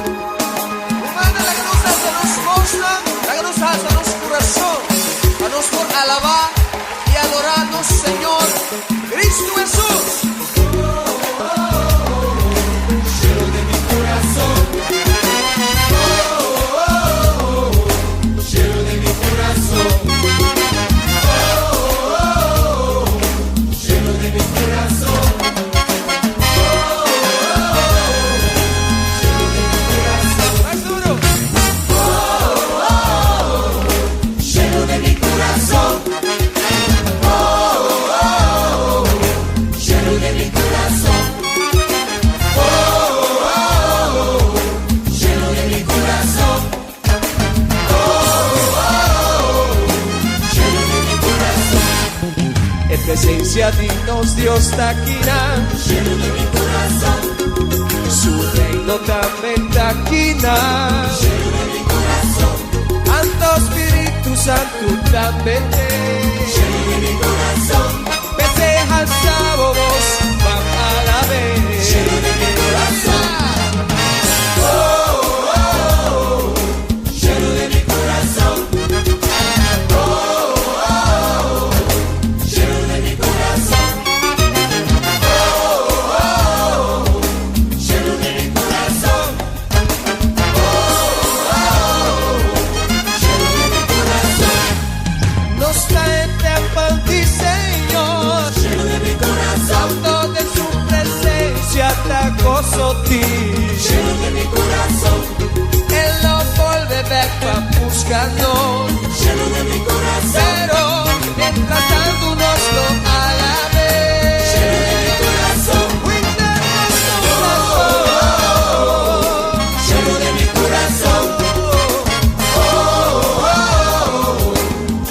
Humana, laga nos alsa nos bosnan, laga nos alsa nos kurason, pa nos por alabá i adorá nos Señor Cristo Hesus. E presencia di nos Dios ta akinan. Shelu di mi kurason. Su reino tambe ta akinan. Shelu di mi kurason. Anto Spiritu Santu tambe t'e. Shelu di mi kurason. P'esei halsa bo bos pa alab'é. Shelu di mi kurason. Oh, oh, oh. Shelu di mi kurason. Oh, oh, oh. Shelu di mi kurason. Oh, oh, oh. Shelu di mi kurason. Oh, oh, oh. Shelu di mi kurason. Nos ta e tèmpel di Señor. Shelu di mi kurason. Santo den su presensia ta goso tin. Shelu di mi kurason. E lo bolbe bèk pa buska nos. Shelu di mi kurason. Pero mientras tantu nos lo alab'é. Shelu di mi kurason. Winter nos kurason. Shelu di mi kurason. Oh, oh, oh.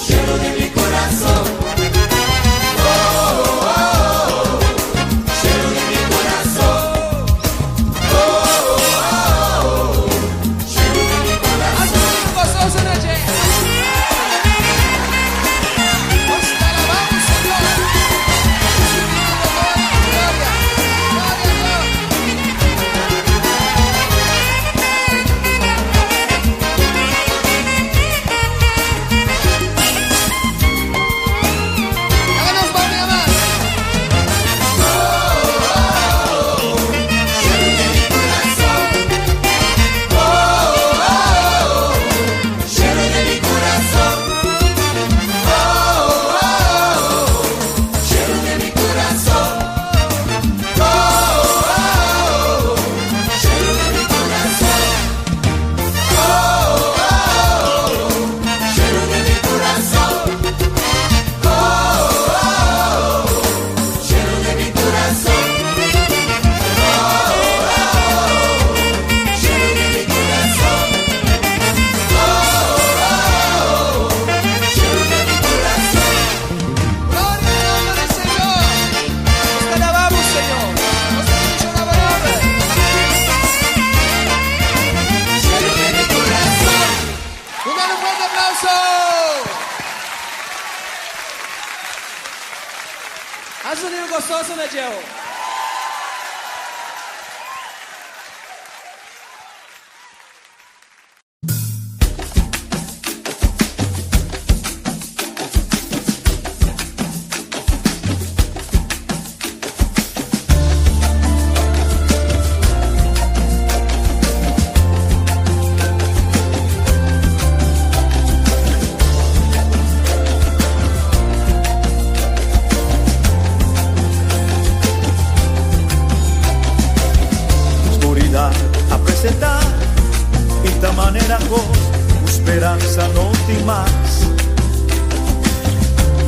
Shelu di mi kurason. Oh, oh, oh. Shelu di mi kurason. Oh, oh, oh. Shelu di mi kurason. Gozoso na dje. Nos ta alabamos, Señor. Recibiendo honor y gloria. Gloria a Dios. Laga nos bami mas. Gloria al nombre del Señor. Nos te alabamos, Señor. Nos te bendiciona nombre. Cielo de mi corazón. Dale un fuerte aplauso. Haz un sonido gozoso na djeu. Oscuridad a presentá y ta manera cos cu speransa no tin mas.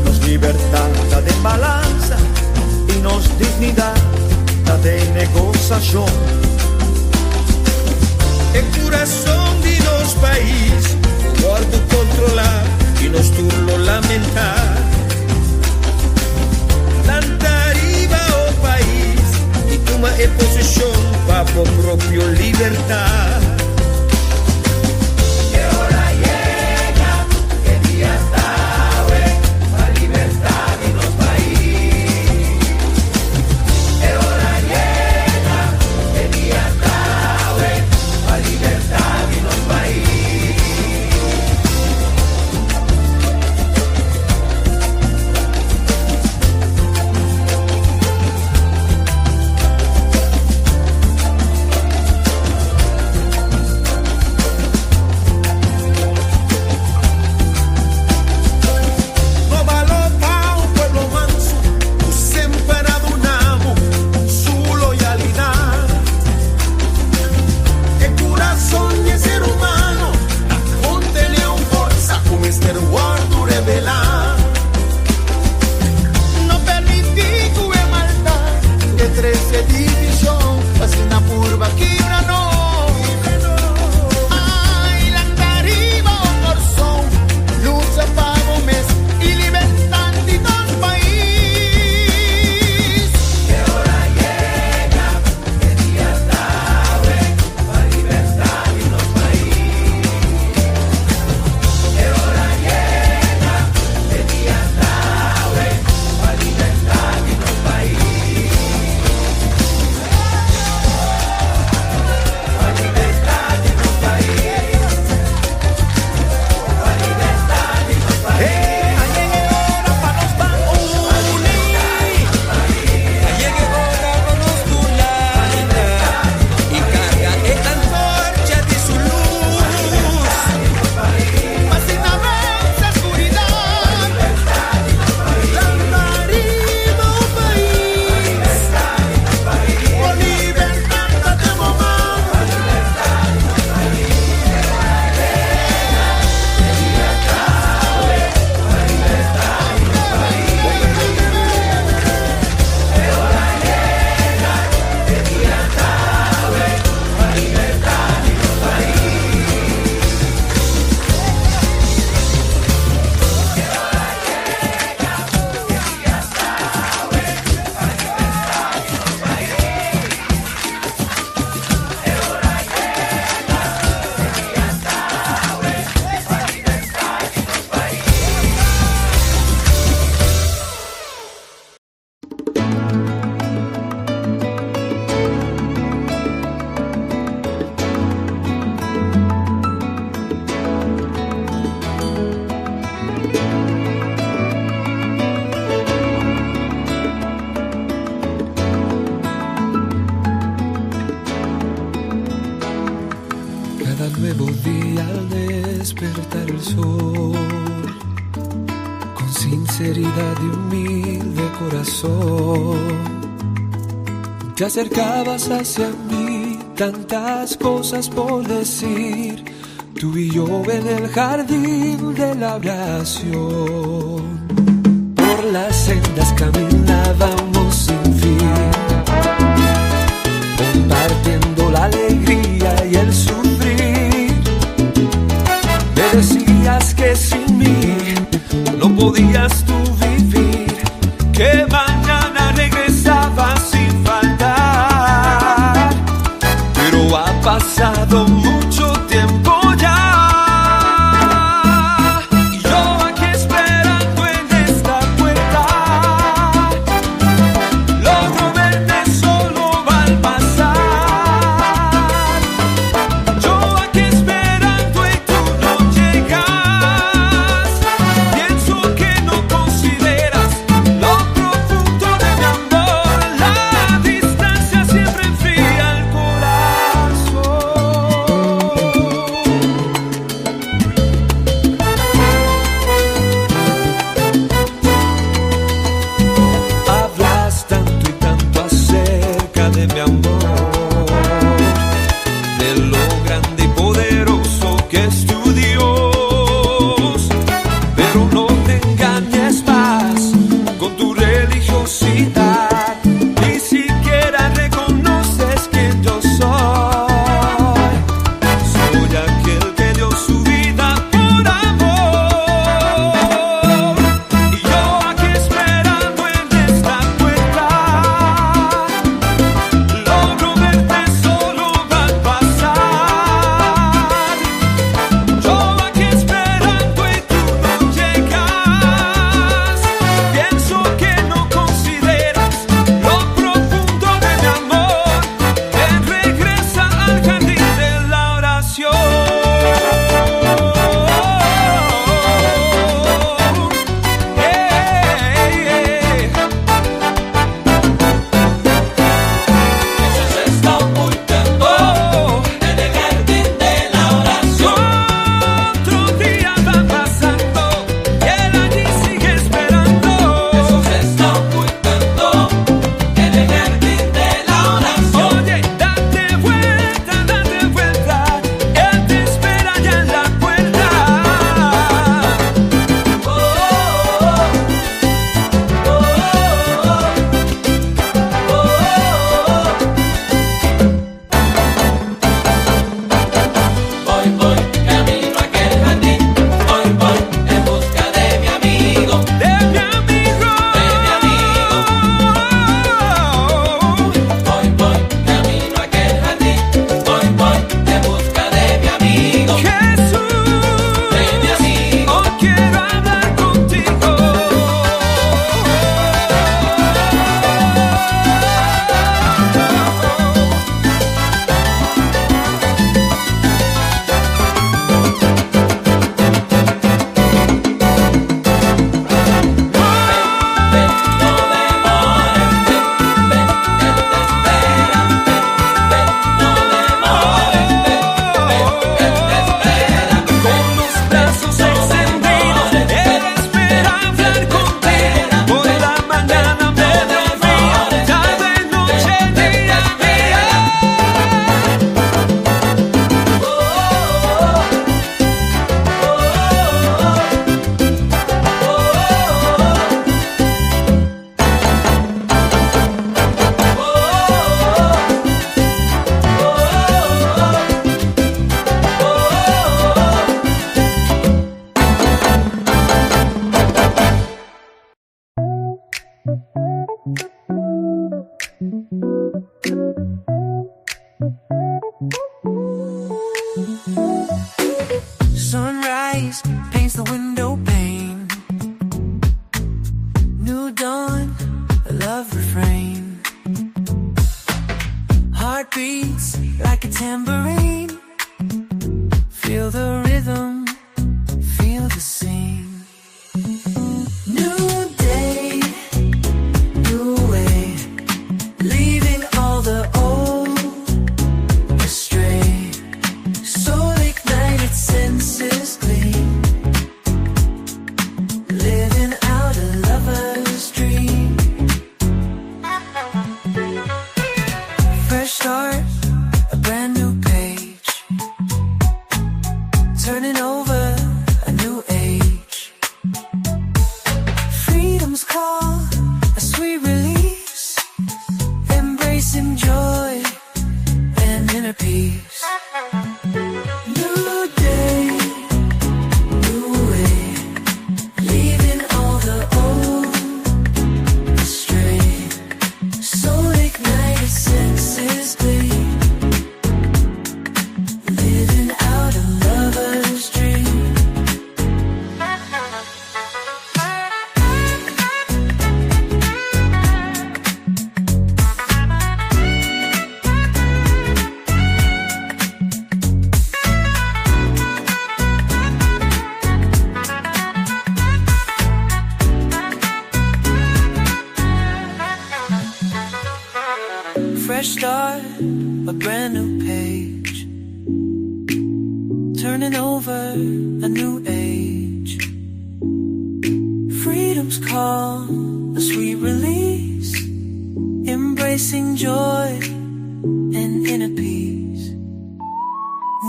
Nos libertad ta den balansa y nos dignidad ta den negociacion. E kurason di nos pais wòrdu kontrolá i nos tur lo lamentá. Lanta riba, o pais, i tuma e posishon pa bo propio libertat. Nuevo día al despertar el sol, con sinceridad y humilde corazón, te acercabas hacia mí, tantas cosas por decir, tú y yo en el jardín de la oración. Por las sendas caminábamos sin fin, compartiendo la alegría y el sufrir. Me decías que sin mí no podías tú vivir, que mañana regresabas sin faltar. Pero ha pasado mucho tiempo ya, y yo aquí esperando en esta puerta, logro verte solo al pasar. Yo aquí esperando y tú no llegas. Pienso que no consideras lo profundo de mi amor. La distancia siempre enfría el corazón. Hablas tanto y tanto acerca de mi amor, de lo grande y poderoso que es tu Dios. Pero no te engañes más con tu religiosidad, ni siquiera reconoces quién yo soy. Soy aquel que dio su vida por amor. Y yo aquí esperando en esta puerta, logro verte solo al pasar. Yo aquí esperando y tú no llegas. Pienso que no consideras lo profundo de mi amor. Ven, regresa al jardín de la oración. Hey, hey. Jesús está ocultando en el jardín de la oración. Otro día va pasando y él allí sigue esperando. Jesús está ocultando en el jardín de la oración. Oye, date vuelta, él te espera ya en la puerta. Oh, oh, oh, oh, oh. Voy, voy, camino a aquel jardín. Voy, voy, en busca de mi amigo. De mi amigo. De mi amigo. Voy, voy, camino a aquel jardín. Voy, voy, en busca de mi amigo. Jesús, De mi amigo. hoy quiero hablar contigo. Ven, no demores, ven, ven, él te espera, ven, ven, no demores, ven, ven, él te espera, Con ven, los brazos no extendidos, demores, él ven, espera ven, hablar él te contigo. espera, Por ven, la ven, mañana, no mediodía, demores, tarde, ven, noche, ven, él te día a espera. día. Oh, oh, oh, oh, Sunrise paints the window pane. New dawn, a love refrain. Heartbeats like a tambourine. Feel the rhythm, feel the scene. New day, new way. Leaving all the old astray. Sol. brand new page. Turning over a new age. Freedom's call, a sweet release. Embracing joy and inner peace. New day, new way. Leaving all the old astray. Soul ignited, senses gleam. Living out a lover's dream. Fresh start, a brand new page. Turning over a new age. Freedom's call, a sweet release. Embracing joy and inner peace.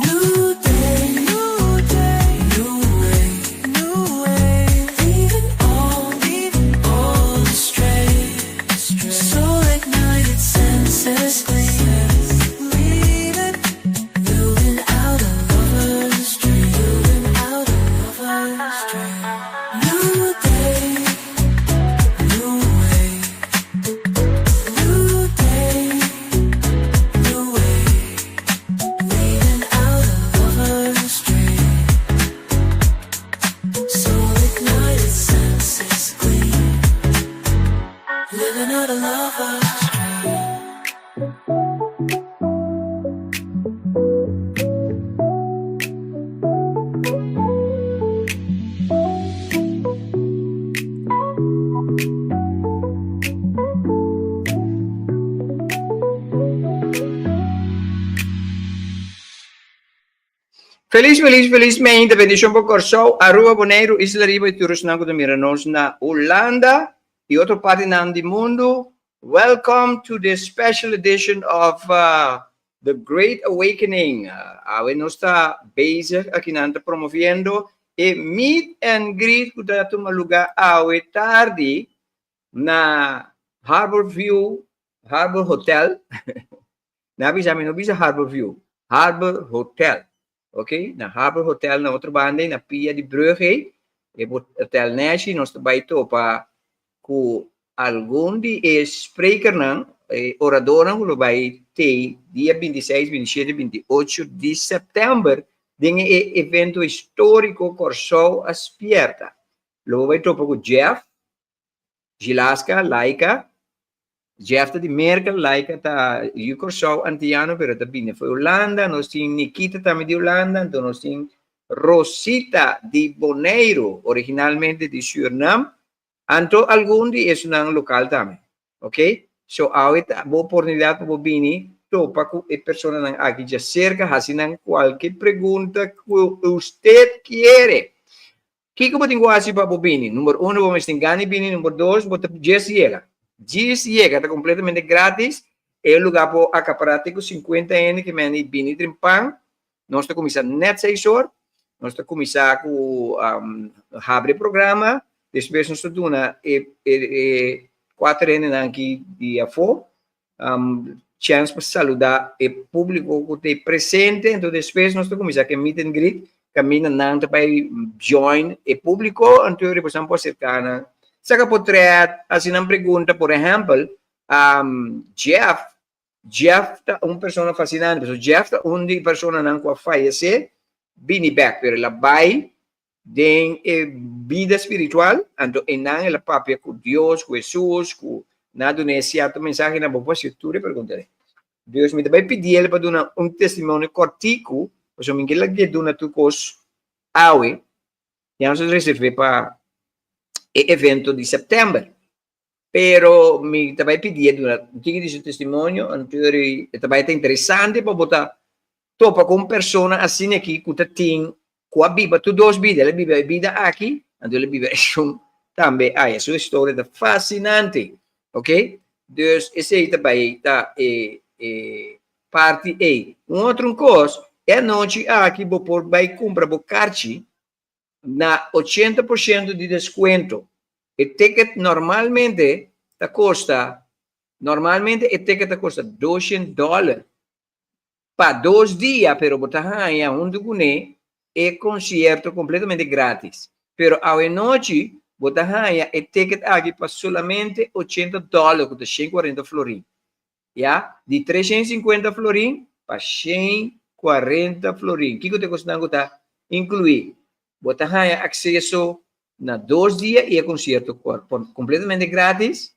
New day, new day, new way, new way. Leaving all astray. Soul ignited, senses gleam. Leave it, building out a lover's dream. Building out a lover's dream. New day, new way. New day, new way. Leaving out a lover's dream. Soul ignited, senses gleam. Living out a lover's dream. Felis, felis, felis mainta, bendishon pa Kòrsou, Aruba, Boneiru, Isla Riba i tur esnan ku ta mira nos na Hulanda i otro partinan di mundu. Welcome to this special edition of The Great Awakening. Awe nos ta bezig akinan ta promoviendo e meet and greet ku ta tuma lugá awe tardi na Harbor View, Harbor Hotel. Na bisa mi no bisa Harbor View, Harbor Hotel. Ok, na Harbor Hotel na otro banda na pia di brug ei, e hotel neshi nos ta bai topa ku algun di e sprekernan, e oradornan ku lo bai tei dia 26, 27, 28 di sèptèmber den e evento históriko Kòrsou a Spièrta. Lo bo bai topa ku Jeff Gilaska, Laika, Jeff ta di Merka, Laika ta yu Kòrsou antiano pero ta bini for Hulanda, nos tin Nikita tambe di Hulanda, anto nos tin Rosita di Boneiru, originalmente di Sürnam, anto algun di esunnan lokal tambe. Ok, so awe ta bo oportunidat pa bo bini topa ku e personanan aki djaserka, hasi nan kualke pregunta ku usted kiere. Kiko bo tin ku hasi pa bo bini? Number uno, bo mester tin gana di bini. Number dos, bo ta djes yega. Djis yega ta kompletamente gratis. E lugá por akapará te ku sinkuenta hende ke mende bini trimpan. Nos ta kuminsá nèt seis or. Nos ta kuminsá ku habri e programa. Despues nos ta duna e e kuater hendenan aki di afó chèns pa saludá e públiko ku ta presente. Enton despues nos ta kuminsá ku e meet and greet kaminda nan ta bai join e públiko anto e boso por aserká nan, saka potrèt, hasi nan pregunta. Por ehèmpel, Jeff, Jeff ta un persona fasinante pasobra Jeff ta un di e personanan ku a fayesé bini bèk pero el a bai den e bida spiritual, anto einan el a papia ku Dios, ku Hesus, ku nan a dun'é sierto mensahenan, bo por hasi tur e pregunta ei. Dus mi ta bai pidi el pa duna un testimonio kòrtiku, pasobra mi ke lag'é duna tur kos awe, ya nos a reserv'é pa e evento di sèptèmber. Pero mi ta bai pidié duna un tiki di su testimonio, anto e ta bai ta interesante pa bo ta topa ku un persona asina aki ku ta tin, ku a biba tur dos bida, el a biba e bida aki, anto el a biba esun tambe aya. Su historia ta fasinante, ok. Dus esei ta bai ta e e. parti ei. Un otro kos, e anochi aki bo por bai kumpra bo karchi na 80% di deskuento. E ticket normalmente ta kosta normalmente e ticket ta kosta $200 pa 2 dia, pero bo ta haña huntu kuné e konsierto kompletamente gratis. Pero awe nochi bo ta haña e ticket aki pa solamente $80, ku ta 140 florin. Ya, di 350 florin pa 140 florin. Kiko ta kosnan ku ta inkluí? Bo ta haña akseso na 2 dia i e konsierto kompletamente gratis.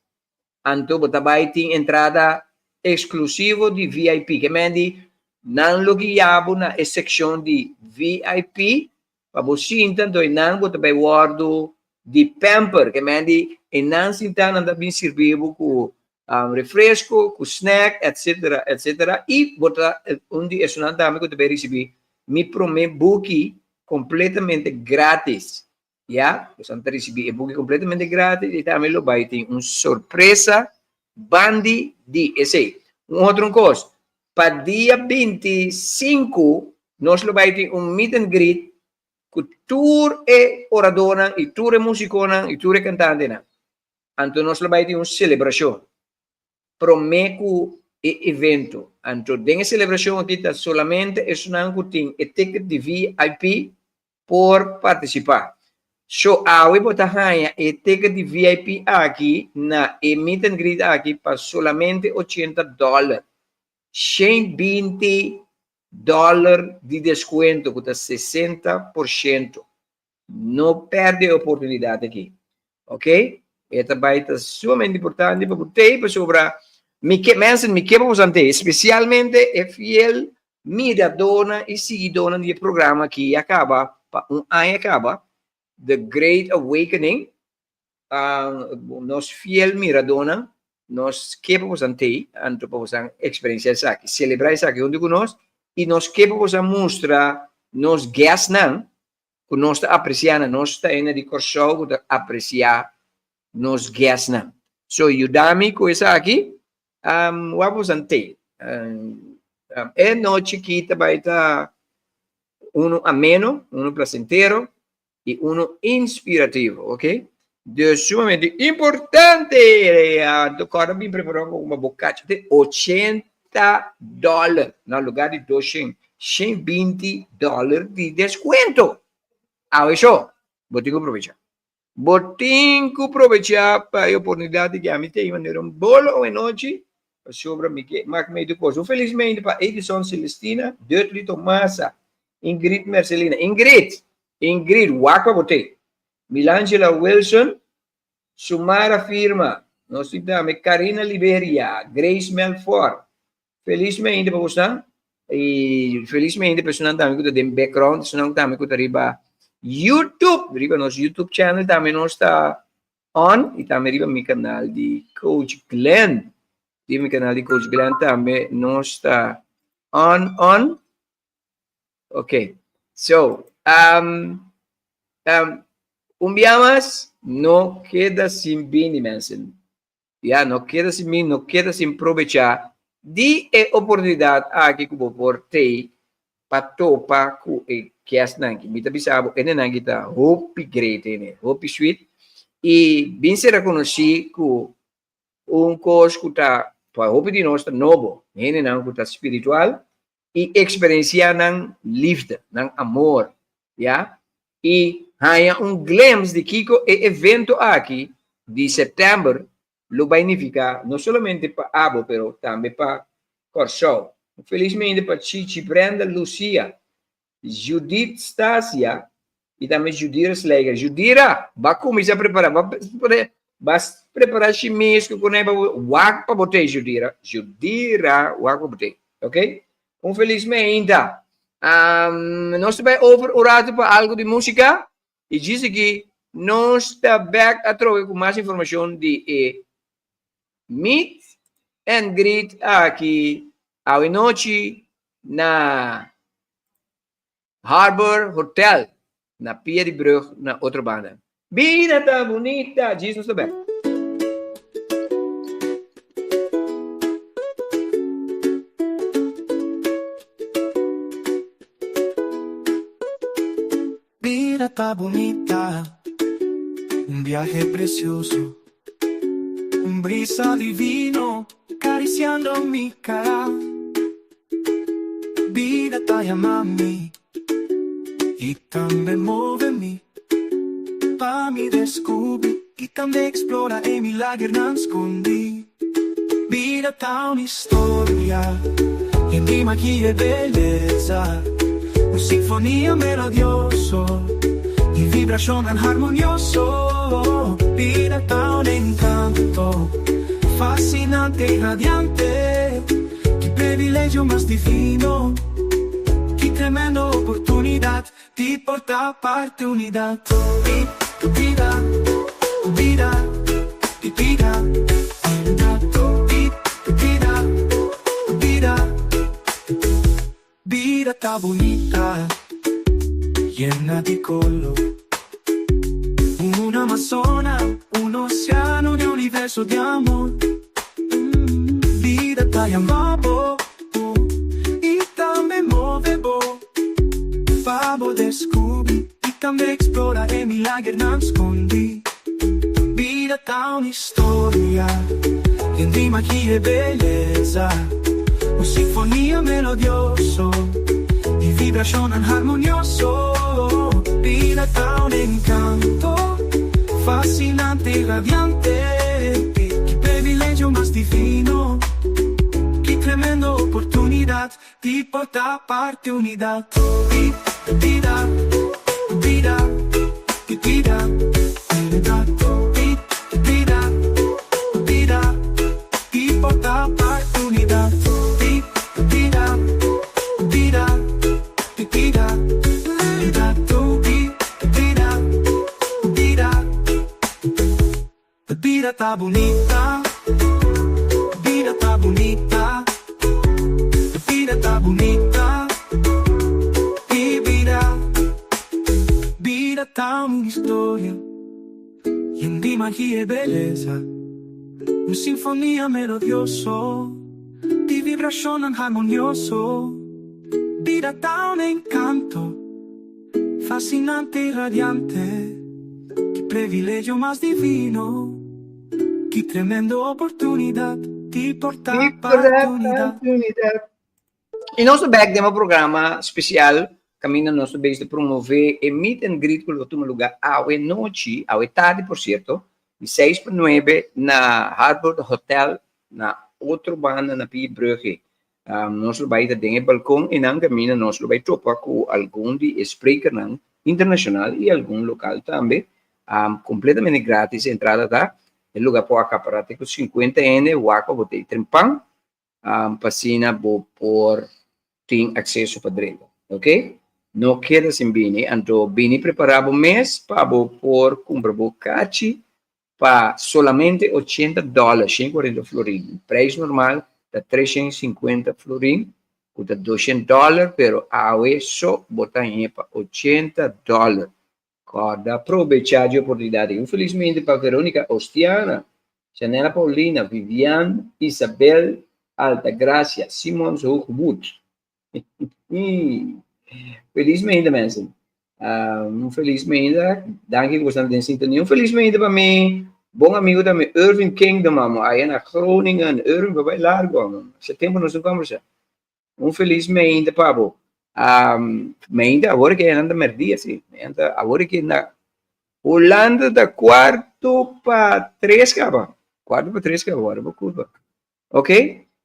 Anto bo ta bai tin entrada eksklusivo di VIP. Ke men di nan lo guia bo na e sekshon di VIP pa bo sinta, anto nan bo ta bai wòrdu di pamper. Ke men di e nan sinta nan ta bin sirbi bo ku refresko, ku snack, etc. Etc. I bo ta un di esunnan tambe ku ta bai risibí mi promé buki kompletamente gratis. Ya, bo ta risibí e buki kompletamente gratis i tambe lo bai tin un sorpresa bandi di esei. Un otro kos, pa dia 25 nos lo bai tin un meet and greet ku tur e oradornan i tur e músikonan i tur e kantantenan. Anto nos lo bai tin un selebrashon promé ku e evento. Anto den e selebrashon aki ta solamente esunnan ku tin e ticket di VIP por partisipá. So awe bo ta haña e ticket di VIP aki na e meet and greet aki pa solamente $80. $120 di deskuento ku ta 60%. No pèrdè e oportunidat aki. Ok? E ta bai ta sumamente importante pa bo t'ei pasobra mi ke mensen mi ke pa boso t'ei, espesialmente e fiel miradónan i siguidónan di e programa aki ya kaba pa un aña kaba, The Great Awakening. Nos fiel miradónan, nos ke pa boso t'ei, anto pa boso eksperensiá esaki, selebrá esaki huntu ku nos, i nos ke pa boso mustra nos guestnan ku nos ta apresiá na nos ta hende di Kòrsou ku ta apresiá nos guestnan. So yuda mi ku esaki, wak boso t'ei. E nochi aki ta bai ta unu ameno, unu plasentero i unu inspirativo, ok? Dus sumamente importante. Anto kòrda bin prepará pa bo bokacha te $80 na lugá di 200, $120 di deskuento. Awe so, bo tin ku probechá. Bo tin ku probechá pa e oportunidat di ami te manera un bolo awe nochi pasobra mi ke mak medio kos. Un felismente pa Edison Celestina, Dudley Tomasa, Ingrid Mercelina. Ingrid! Ingrid, wak pa bo te. Milangela Wilson, Sumara Firma, nos tin tambe Karina Liberia, Grace Melfort. Felismente pa bosnan i felismente pa esunnan tambe ku ta den background, esunnan tambe ku ta riba YouTube, riba nos YouTube channel tambe nos ta on i tambe riba mi kanal di Coach Glenn. Riba mi kanal di Coach Glenn tambe nos ta on on. Ok, so, un bia mas, no keda sin bini, mensen. Ya, no keda sin bini, no keda sin probechá di e oportunidat aki ku bo por tei pa topa ku e guestnan aki. Mi ta bisa bo, hendenan aki ta hopi great hende, hopi sweet. I bin sera konosí ku un kos ku ta pa hopi di nos ta nobo, hendenan ku ta spiritual i eksperensiá nan liefde, nan amor, ya, i haña un glimpse di kiko e evento aki di sèptèmber lo bai nifiká no solamente pa abo pero tambe pa Kòrsou. Felismente pa Chichi Brenda Lucia, Judith Stasia i tambe Judira Slijger. Judira, ba kuminsá prepará, ba ba prepará shimis ku kuné pa bo wak pa bo tei Judira. Judira, wak pa bo tei. Ok? Un felis meinta. Nos ta bai over un ratu pa algu di músika i djis aki nos ta bèk atrobe ku mas informashon di e meet and greet aki awe nochi na Harbor Hotel na pia di brug na otro banda. Bida ta bunita! Djis nos ta bek. Bida ta bunita, un viahe precioso, un brisa divino cariciando mi cara. Bida ta yama mi y tambe move mi pa mi descubri y tambe explora e milagernan scondi. Bida ta un historia yen di magia y belleza, un sinfonia melodioso di vibracionnan harmonioso. Bida ta un encanto fascinante y radiante, ki privilegio mas divino, ki tremendo oportunidad di por ta parte unidad di bida, bida, di bida, di bida, bida. Bida ta bunita, yena di color, un Amazona, un oceano di universo di amor. Bida ta yama bo y tambe move bo pa bo descubri y tambe explora e milagernan scondi. Bida ta un historia yen di magia y belleza, un sinfonia melodioso di vibracionnan harmonioso. Bida ta un encanto fascinante y radiante, ki privilegio mas divino, ki tremendo oportunidad di por ta parte unidad di bida, bida, di bida, di bida, bida, di por ta parte unidad di bida, bida, di bida, di bida, bida. Bida ta bunita, bida ta bunita, bida ta bunita, y bida, bida ta un historia yen di magia y belleza, un sinfonia melodioso di vibracionnan harmonioso. Bida ta un encanto fascinante y radiante, ki privilegio mas divino, ki tremendo oportunidad di por ta oportunidad. Y nos ta back den un programa special caminda nos ta bezig ta promove e meet and greet cu lo tuma lugar awe nochi, awe tardi por cierto, di seis pa nuebe na Harbor Hotel na otro banda na Pie Brugge. Nos lo bai ta den e balkon einan kaminda nos lo bai topa ku algun di e sprekernan internashonal i algun lokal tambe. Kompletamente gratis e entrada ta. E luga por akapará te ku sinkuenta hende, wak pa bo ta e trempan pa asina bo por tin akseso pa drenta. Oke? No keda sin bini, anto bini prepará bo mes pa bo por kumpra bo kachi Pa solamente ochenta dòler, 140 florin. Prijs normal ta 350 florin, ku ta 200 dòler, pero awe so bo ta hañ'é pa 80 dòler. Kòrda probechá di oportunidat ei. Un felismente pa Veronica Ostiana, Chanela Paulina, Vivian Isabel Altagracia, Simons Hoogwood. Felis mainta mensen. Un felis mainta. Danki ku boso den sintonia. Un felis mainta pa mi bon amigo tambe Irving Kingdom amo aya na Groningen. Irving bo bai largo amo. Hace tempo nos no conversa. Un felis mainta pa bo. Mainta awor ke nan ta merdia si. Mainta awor ke na Hulanda ta cuarto pa tres kaba. Cuarto pa tres kaba awor bo culpa. Ok,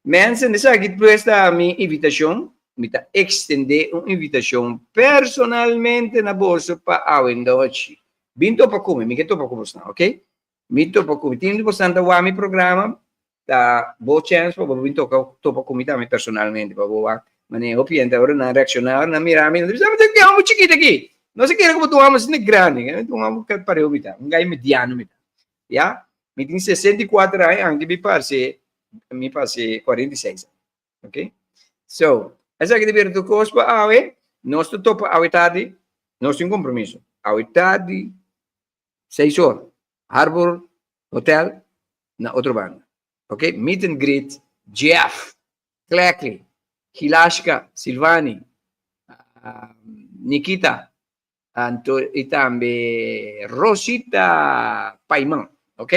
mensen, esaki pues ta mi invitacion. Mi ta extende un invitacion personalmente na boso pa awe nochi. Bin topa cu mi, mi ke topa cu bosnan, ok? Mi topa cu mi. Tin di bosnan ta wak mi programa, ta bo chance pa bo bin toka, topa cu mi tambe personalmente, pa bo wak manera hopi hende ora nan reacciona, ora nan mira mi, nan ta bisa, Bo ta un chikito aki. No se kere cu bo ta un homber asina grandi. Un homber pareu mi ta, un gai mediano mi ta. Ya? Mi tin 64 aña, aunke mi parse, mi parse 46 aña. Ok? So, esaki ta bira tur kos pa awe. Nos ta topa awe tardi. Nos tin kompromiso. Awe tardi, 6 or, Harbor Hotel na Otrobanda. Ok? Meet and greet Jeff Cleckley, Gilashka, Silvani, Nikita. Anto i tambe Rosita Paiman, ok?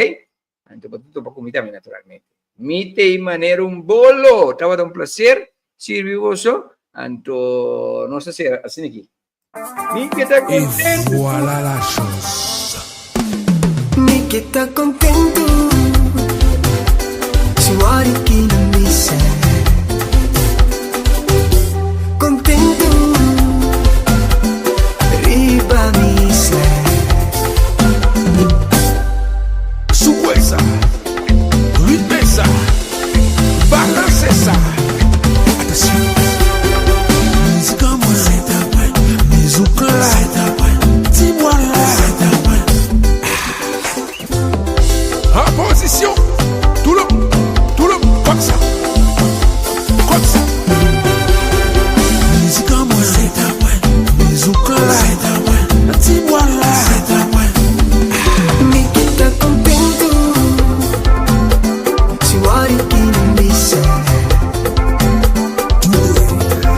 Anto bo ta topa ku mi tambe naturalmente. Mi t'ei manera un bolo. Tabata un placer sirbi boso. Anto nos ta sera asina aki. Mi ke ta Et contento. voilà la chose. Mi ke ta contento Si wari ki na misa Contento Riba misa Souwe sa, rythme sa, balanse sa. Atansyon. Mizik an mwen, mizik la, ti bwa la. En position, tout le monde, tout le monde, comme ça, comme ça. Mizik an mwen, mizik la, ti bwa la. Mi ke ta contento Si wari ki na misa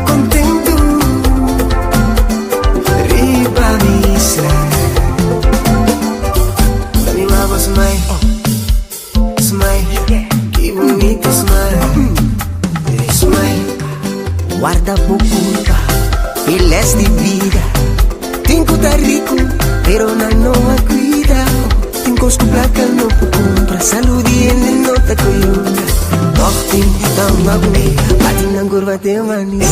Contento Riba misa Mi mama smile Smile Ki bunita smile Smile Guarda bo culpa e les di bida. Tin cu ta rico, pero nan no a cuida. Tin cos cu placa no por cumpra, salud y hende no ta coyunta. Toch tin ta un bati nan curva te manise.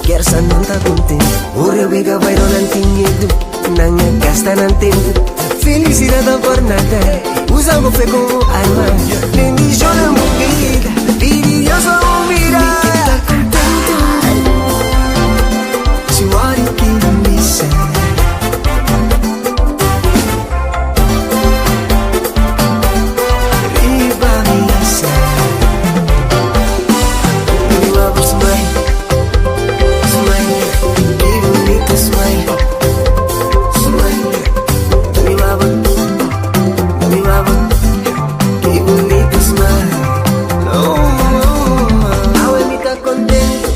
Kier sa nan ta contento. Ora wega bay nan tin miedo, nan a gasta nan tempo. Felicidad ta por nada, usa bo fe como arma. Bendiciona mi bida, pidi Dios pa mira. Mi ke ta contento Si wari ki na misa Riba misa Mi mama smile Smile Ki bunita smile Smile Mi mama Mi mama Ki bunita smile Oh, oh, oh. Awe mi ta contento.